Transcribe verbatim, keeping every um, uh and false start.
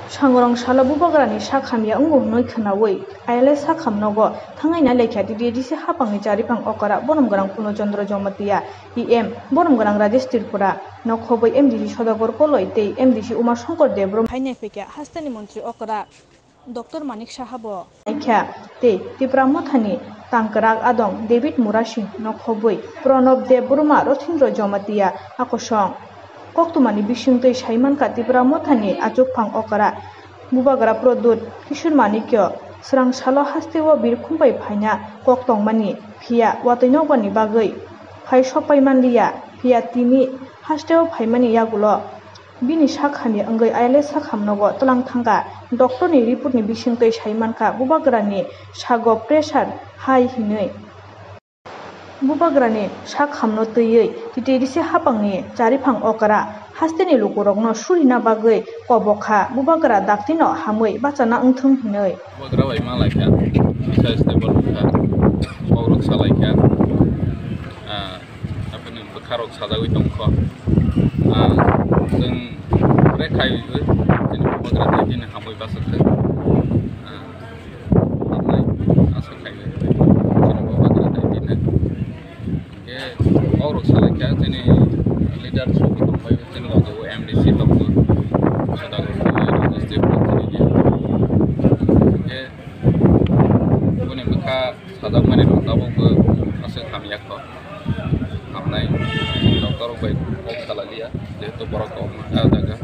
Sangorong salo bubagrani sak hamya wngo hwnwi khwnaui I L S sak hamnogo thangnai nai laikha T T A D C hapangni chariphang okra borom gwnang Purno Chandra Jamatia, E M, borom gwnang Rajesh Tripura, nokhobwi M D C Sodagar Koloi tei M D C Uma Shankar Debbarma hai naiphikha hasteni montri okra Doctor Manik Saha bo. Naikha tei Tipra Mothani tangkwrak adong David Murasing nokhobwi Pranab Debbarma, Rothindra Jamatia akosong. Koktwmani bisingtwi saimankha Tipra Mothani achukphang okra bubagra Pradyut Kishore Manikya swrang salo hasteo birkhum bai phaina kok tongmani, phiya watwi nokbarni bagwi phai sokpai manliya, phiya tini hasteo phaimani yagulo bini sak hamya wngwi I L S sak hamnogo twlang thangkha. Doctorni reportni bisingtwi saimankha bubagrani sago pressure high hinwi. Bubagrani sak hamno twiwi T T A D C hapangni chariphang okra hasteni lukurokno surina bagwi kobokha bubagra daktino hamwi bachana wngthung hinwi. Bubagra bai ma laikha, kisa stable wngkha, kokrok sa laikha, ah, aphano bwkharok sajagwi tongkho. Ah, chwng bwrwi khaiwi chini bubagra tei bini hamwi bachakha. Ah, hamnai asa khaiwi chini bubagra tei bini. Hingke kokrok sa laikha chini leader songwi tongphai chini loge o M D C tongkho. Sodagar Koloi district chini. Hingke boni bwkha sajakmani rok tabukbo aswk hamya kho. Hamnai doctor rok bai kok salaliya, jehetu borok kok ah jaga.